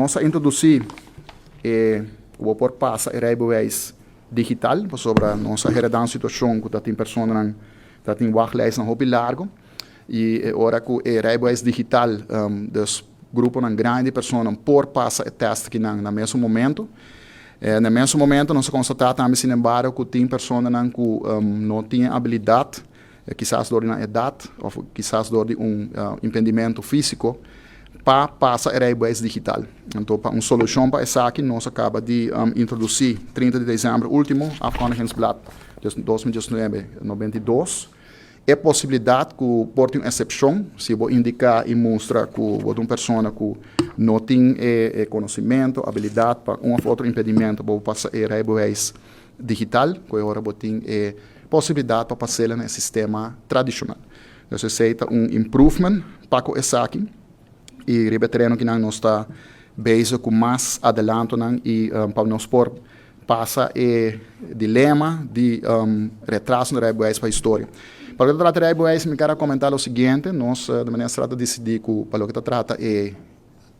Nos a introdusí ku bo por pasa e rijbewijs digital, pasobra nos a heredá un situashon ku tatin personanan tatin wachtlijstnan hopi largu i e ora ku e rijbewijs digital, dus gruponan grandi di personanan por pasa e tèst akinan na mesun momento. Na mesun momento nos a konstatá tambe, sinembargo, ku tin personanan ku no tin e abilidat, kisas dor di nan edat òf kisas dor di un impedimentu físiko, pa pasa e rijbewijs digital. Anto pa un solushon pa esaki nos a kaba di introdusí 30 di desèmber último, Afkondigingsblad 2019 92, e posibilidat ku por tin un eksepshon si bo indiká i mustra ku bo ta un persona ku no tin e konosementu, abilidat, pa un òf otro impedimentu bo pasa e rijbewijs digital, ku e ora bo tin e posibilidat pa pas'é na e sistema tradishonal. Dus esei ta un improvement pa ku esaki i riba e tereno kinan nos ta bezig ku mas adelantonan i pa nos por pasa e dilema di retraso na rijbewijs pa historia. Pa loke ta trata rijbewijs, mi kier a komentá lo siguiente: nos di ministerat a disidí ku pa loke ta trata e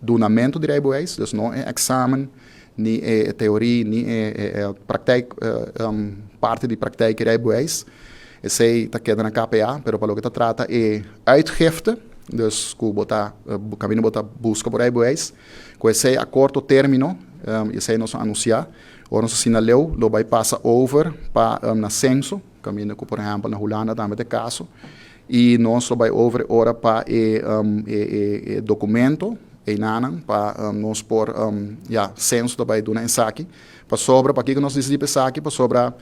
dunamentu di rijbewijs, dus no e eksamen, ni e teoria, ni e praktijk, parti di praktijk rijbewijs, esei ta keda na KPA, pero pa loke ta trata e uitgifte, dus ku bo ta kaminda bo ta buska bo rijbewijs, ku esei a korto término, esei nos a anunsiá, ora nos asina leu lo bai pasa over pa na senso, kaminda ku por ehèmpel na Hulanda tambe ta e kaso, i nos lo bai over ora pa e dokumento einanan pa nos por, ya, senso ta bai duna esaki. Pasobra, pakiko nos disidí pa esaki? Pasobra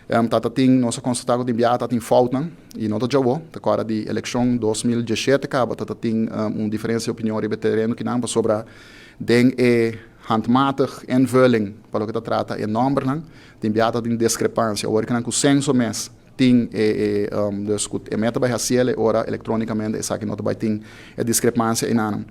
tata tin, nos a konstatá ku tin biaha ta tin foutnan i no ta djawo, ta kòrda di elekshon 2017 kaba tata tin un diferensia di opinion riba e tereno kinan, pasobra den e handmatig invulling pa loke ta trata e nòmbernan tin biaha ta tin diskrepansia. Awor kinan ku senso mes tin e, dus ku e meta bai hasiel e ora elektrónikamente, esaki no ta bai tin e diskrepansia einanan.